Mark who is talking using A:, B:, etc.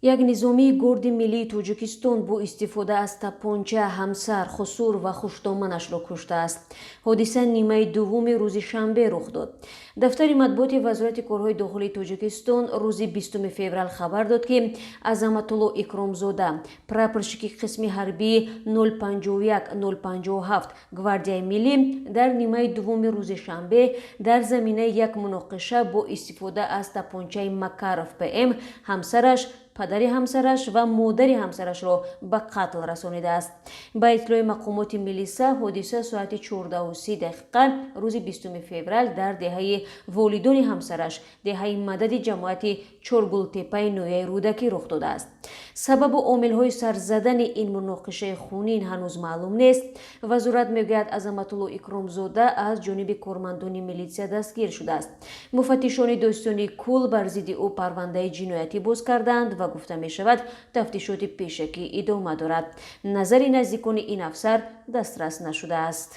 A: Як низомии Горди миллии Тоҷикистон бо истифода аз тапонча ҳамсар, хусур ва хушдоманашро куштааст. Ҳодиса нимаи дуввуми рӯзи шанбе рух дод. Дафтари матбуоти Вазорати корҳои дохилии Тоҷикистон рӯзи 20 феврал хабар дод, ки Азаматулло Икромзода, прапорщики қисми ҳарбии 051 057 Гвардияи миллӣ, дар нимаи дуввуми рӯзи шанбе дар заминаи як муноқиша бо истифода аз тапончаи Макаров ПМ ҳамсараш, падари ҳамсараш ва модари ҳамсарашро ба қатл расонидааст. Ба иттилои мақомоти милиса, ҳодиса соати 14:30 рӯзи 20 феврал дар деҳаи волидони ҳамсараш, деҳаи Мадади ҷамоати Чоргултепаи ноҳияи Рӯдакӣ рух додааст. Сабабу омилҳои сарзадани ин муноқишаи хунин ҳанӯз маълум нест. Вазорат мегӯяд, Азаматулло Икромзода аз ҷониби кормандони милитсия дастгир шудааст. Муфаттишони додситонии кулл бар зидди ӯ парвандаи ҷиноятӣ боз кардаанд ва гуфта мешавад, тафтишоти пешакӣ идома дорад. Назари наздикони ин афсар дастрас нашудааст.